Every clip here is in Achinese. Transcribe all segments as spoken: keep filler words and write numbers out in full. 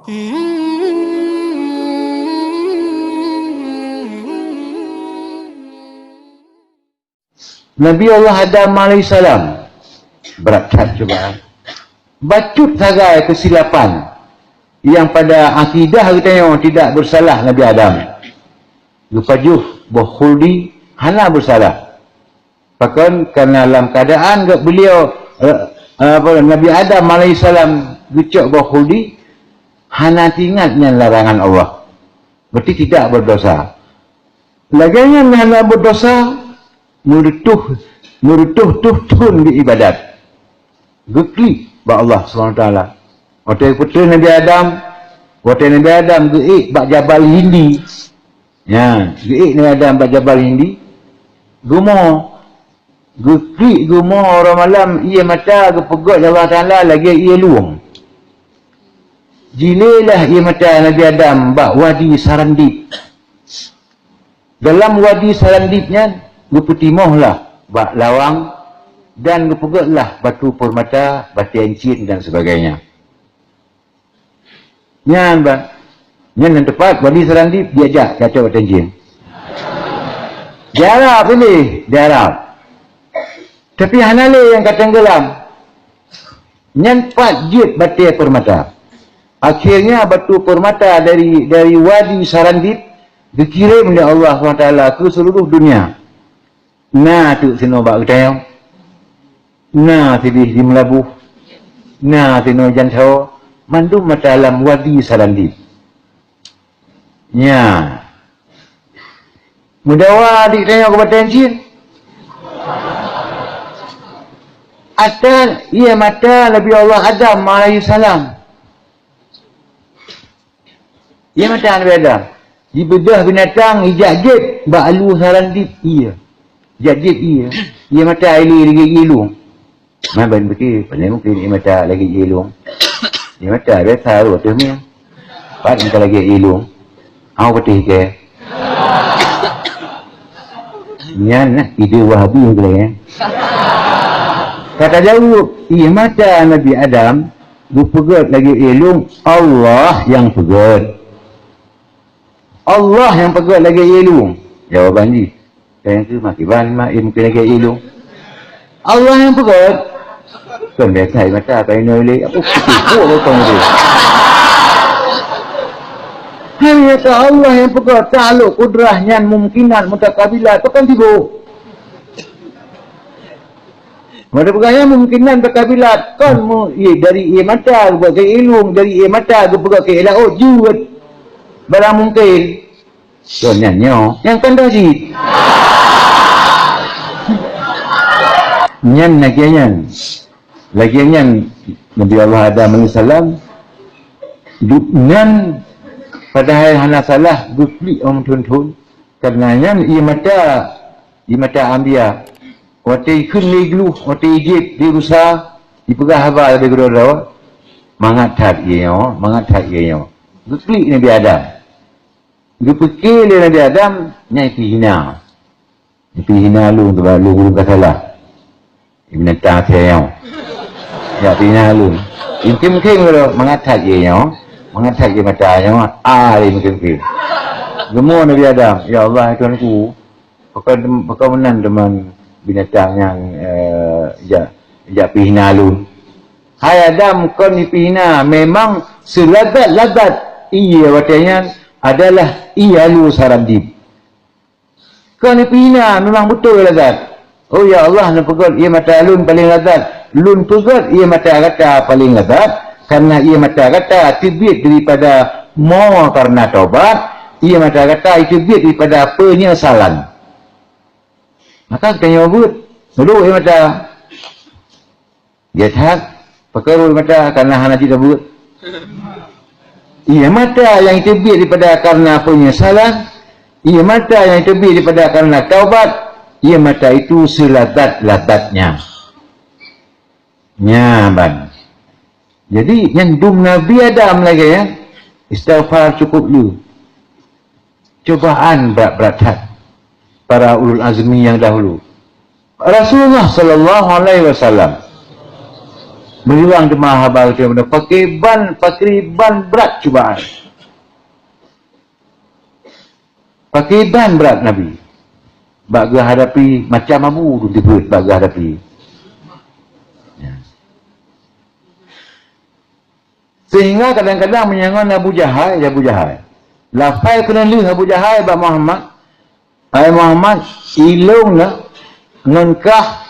Nabi Allah Adam alaihissalam, brat that cubaan. Bacut sagai keusilapan nyang pada akidah geutanyoe tidak bersalah Nabi Adam. Geupajoh boh khuldi hana bersalah. Pakon? Karena lam keadaan geuh beliau, eh, eh, apa, Nabi Adam alaihissalam geucok boh khuldi, hana teuingat nyan larangan Allah. Berarti tidak berdosa. Lagée nyan hana berdosa, meureutoh, meureutoh-toh thon geuibadat. Geuklik bak Allah Subhanahu Wa Taala. Watée geupeutreun Nabi Adam, watée Nabi Adam geuék bak Jabal Hindi. Nyan, geuék Nabi Adam bak Jabal Hindi. Geumo, geuklik geumo uroe malam, ié mata geupeugét lé Allah Taala lagée ié lueng. Jilélah ié mata Nabi Adam bak Wadi Sarandib. Dalam Wadi Sarandib nyan, geupeutimohlah bak lawang dan geupeugétlah batu peurmata, batée cien dan sebagainya. Nyan, bah, nyan nyang teupat Wadi Sarandib diajak kacok batée cien. Di Arab ini, di Arab. Tapi hana lé nyang ka tenggelam. Nyan pat jeuet batée peurmata. Akhirnya batu peurmata dari, dari Wadi Sarandib geukirém lé Allah Subhanahu Wa Taala keu seuluruh dunia. Na teuk sinoe bak geutanyoe. Na sideh di Meulaboh. Na sinoe Jansawoe. Mandum mata lam Wadi Sarandib. Nya. Meudawa adik tanyoe keu batée cien. Ata ié mata Nabi Allah Adam alaihissalam. Ié mata Nabi Adam. Jibeudôh binatang, ijak jeuet bak alu Sarandib ié. Jak jeuet ié. Ié mata ilée lagée ié lueng. Man ban pike, pane mungken ié mata lagée ié lueng. Ié mata biasa rot teuh mieng. Pat meuka lagée ié lueng. Hau putih ke. Nyan nah ide Wahabi nyang keu lagée nyan. Ka tajaweueb, ié mata Nabi Adam geupeugét lagée ié lueng, Allah nyang peugét. Allah nyang peugét lagée ié lueng. Jawaban jih. Nyang keu makiban ma, eh, mungken lagée ié lueng. Allah nyang peugét. Kon biasa ié mata ka inoe ilée. Apa kutipu apa kau tu? Hanya Allah nyang peugét, taklok kudrah nyan mumkinat mutakabilat, pakon sibok. Meupeugah nyan mumkinat mutakabilat, kon mu-, ié, dari ié mata geupeugét keu ié lueng, dari ié mata geupeugét keu ié laôt, jeuet. Barang mungken. Kon nyan nyoe, nyang keuneuk jih. Nyan lagée nyan. Lagée nyan Nabi Allah Adam alaihissalam, du-, nyan padahai hana salah geuklik ôn thon-thon. Karena nyan ié mata, ié mata anbiya. Watée ikheun lé gluh, watée ijép di rusa, ipeugah haba lagée keudroe-droe, mangat that ié nyoe, mangat that ié nyoe. Geuklik Nabi Adam. Geupike lé Nabi Adam, nyan ipihina. Ipihina lôn, sebab lôn, lôn ka salah. Binatang asai nyoe. Jak pihina lôn. Mungken-mungken lôn mangat that ié nyoe. Mangat that ié mata nyoe. Ah, lé mungken-mungken. Geumo Nabi Adam, "Ya Allah, ya Tuhanku, pakon, pakon meunan teuma binatang nyan, eh, jak, jak pihina lôn?" Hai Adam, kon ipihina, memang seulazat-lazat ié watée nyan adalah ié alu Sarandib. Kon ipihina memang beutôi lazat. Oh ya Allah, neupeugét ié mata lôn paleng lazat. Lôn peugét ié mata gata paleng lazat, karena ié mata gata teubiet daripada mo karena taubat, ié mata gata teubiet daripada peunyesalan. Maka geutanyoe beuet, meudok ié mata. Gét that, pakon ié mata, karena hana jiteubiet. Ié mata nyang teubiet daripada karena penyesalan, ié mata nyang teubiet daripada karena taubat, ié mata itu selazat-lazatnya. Nyan ban. Jadi, nyan dum Nabi Adam lagée, ya. Istighfar cukup lu. Cobaan brat-brat that para ulul azmi nyang dahulu. Rasulullah sallallahu alaihi wasallam, Meuliwang teuma haba geutanyoe, pakriban, pakriban brat cubaan. Pakriban brat Nabi. Bak geuhadapi macam abu dum dibeuet bak geuhadapi. Ya. Sehingga kadang-kadang meunyoe ngon Abu Jahal, ya Abu Jahal. Lafai keuneulheueh Abu Jahal bak Muhammad, "Hai Muhammad, ilôn na ngon kah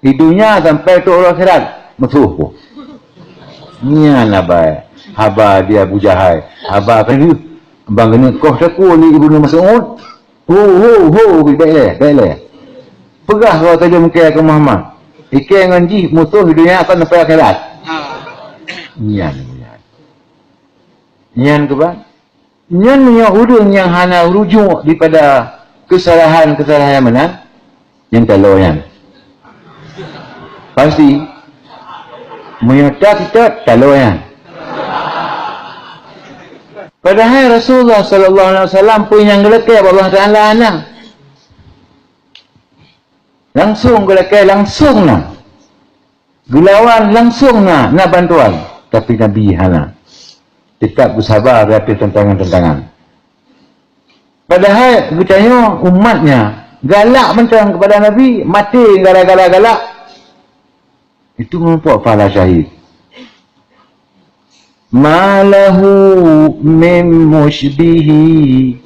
di dunia sampai trok u akhirat, musoh ku." Nyan haba, haba di Abu Jahal. Haba keuneulheueh, ban keuneuk koh takue lé Ibnu Mas'ud. Ho, ho, ho, bèk lé, bèk lé. Peugah keu tajam keu Muhammad. Ikèe ngon jih musoh di dunia akan sampai akhirat. Nyan, nyan. Nyan keuh ban. Nyan meunyoe ureueng nyang hana rujuk daripada keusalahan-keusalahan meunan, nyan taloe nyan. Pasti. Meunyoe that, that, taloe nyan. Padahai Rasulullah sallallahu alaihi wasallam peue nyang geulakèe bak Allah Taala na. Langsung geulakèe, langsung na. Geulawan langsung na, na bantuan. Tapi Nabi hana. Tetap beusaba di ateueh tantangan-tantangan. Padahai geutanyoe umatnya galak mantong kepada Nabi, maté gara-gara galak. Itu merupakan pahala syahid. Ma lahu min musybihi,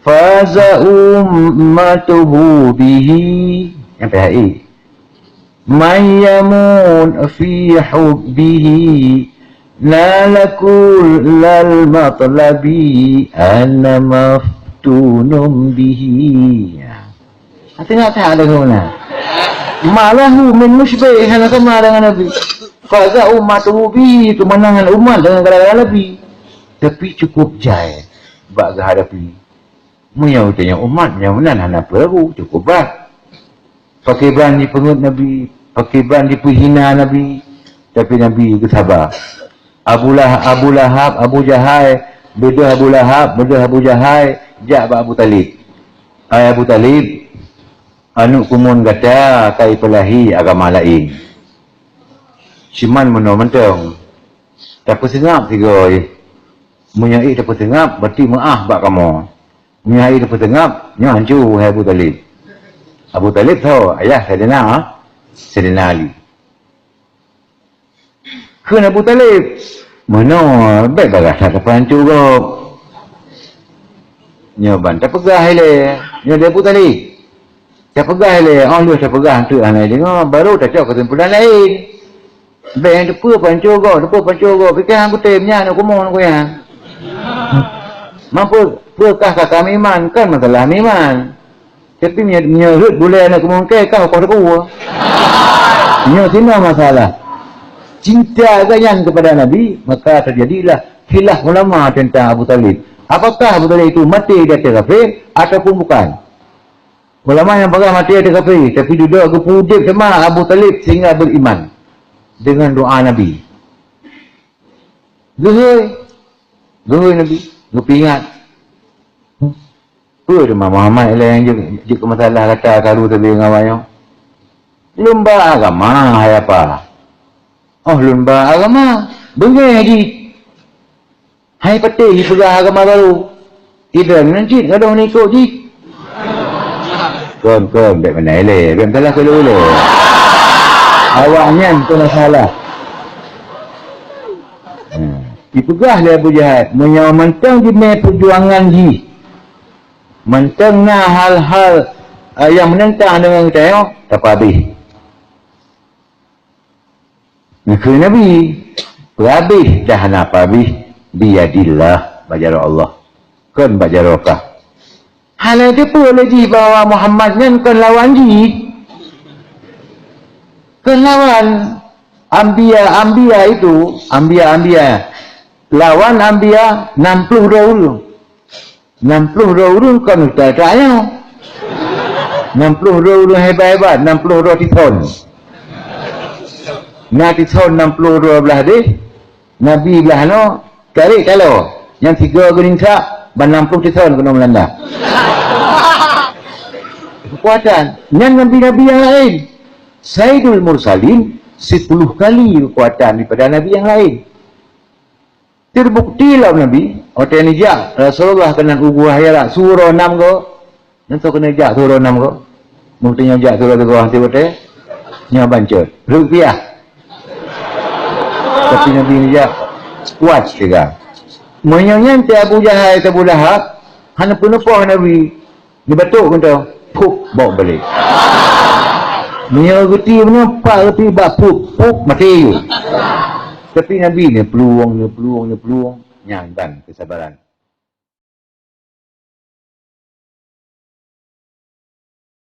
faza ummatuhu bihi. Nyang pih hai. Man yamut fi hubbihi, nala kullal matlabi, ana maftunun bihi. Ya. Hati nak tak ada guna. Ma lahu min musybih, hana sama dengan Nabi. Faza ummatuhu bihi, kemenangan umat dengan gara-gara Nabi. Tapi cukup jai bak geuhadapi. Meunyoe geutanyoe umat nyang meunan hana peue, cukup brat. Pakriban jipeungeut Nabi, pakriban jipeuhina Nabi, tapi Nabi geusaba. Abu Lah-, Abu Lahab, Abu Jahai, beudôh Abu Lahab, beudôh Abu Jahai, jak bak Abu Talib. "Hai Abu Talib, aneuk keumuen gata ka ipeulahé agama laén. Siman meunoe mantong. Tapeuseungab sigoe jih. Meunyoe ék tapeuseungab, berarti meuáh bak kamoe. Meunyoe ék tapeuseungab, nyoe hanco, hai Abu Talib." Abu Talib soe? Ayah Saidina, Saidina Ali. Kheun Abu Talib, "Meunoe, bèk bagaih that tapeuhanco gob. Nyoe ban tapeugah ilèe, nyoe lé Abu Talib. Tapeugah ilèe, 'oh lheueh tapeugah eunteuk hana jideungoe, baru tacok keusimpulan laén. Bèk nyang teupeue peuhanco gob, teupeue peuhanco gob, pike han kutem nyan, kumoe kuya. Mampu peue kah ka kami iman, kan masalah iman." Tapi meunyoe, meunyoe rhot bulèe aneuk keumuen kèe, ka huköm teupeue. Nyoe sinoe masalah. Cinta geuh nyan kepada Nabi, maka terjadilah khilaf ulama tentang Abu Talib. Apakah Abu Talib itu mati di atas kafir ataupun bukan? Ulama nyang peugah mati di atas kafir, tapi dudoe geupeuudép teuma Abu Talib sehingga beriman dengan doa Nabi. Geuhôi, geuhôi Nabi, geupeuingat. Peue teuma Muhammad ilèe nyang jeuet, jeuet keu masalah gata karu sabe ngon awak nyoe? Lôn ba agama, hai apa? Oh, lôn ba agama, beungèh jih. Hai patéh jipeugah agama baru. Idang nan cit gadôh neuikôt jih. Kon, kon, bèk meunan ilèe, bèk meusalah keu lôn ilèe. Awak nyan keu masalah. Hmm. Jipeugah lé Abu Jahal, meunyoe mantong jimé peujuangan jih, mantong na hal-hal, eh, nyang meunentang deungon geutanyoe, tapeuhabéh. Neukheun Nabi, peuhabéh dah na peuhabéh, biyadillah, bak jaroe Allah. Kon bak jaroe kah. Hana teupeue lé jih bahwa Muhammad nyan kon lawan jih. Kon lawan anbiya-anbiya itu, anbiya-anbiya. Lawan anbiya nam ploh droe ureueng. Nam ploh droe ureueng kon utai-utai nyoe. Nam ploh droe ureueng hebat-hebat, nam ploh droe tison. Na tison nam ploh droe blah deh, Nabi blah noe, tarék taloe. Nyang sigoe geuninsak, ban nam ploh tison keunoe meulanda. Keukuatan. Nyan nabi-nabi nyang laén. Saidul Mursalin, Sepuluh kali kekuatan daripada nabi yang lain. Terbukti lom Nabi, watée neujak Rasulullah keunan u Guha Hira, suroe nam go. Nyan soe keuneuk jak suroe nam go? Mungkin nyoe jak suroe tiga hati watée nyoe bancot. Rupiah. Tapi Nabi neujak kuat tiga. Meunyoe nyan teu Abu Jahal, teu Abu Lahab, hana peuneupoh Nabi, neubatok mantong, pup, bok balek. Meunyoe geuti meunoe, empat geuti bak pup, pup, maté yue. Tapi Nabi ni peuluwong, ni peuluwong, ni peuluwong, nyan ban keusabaran.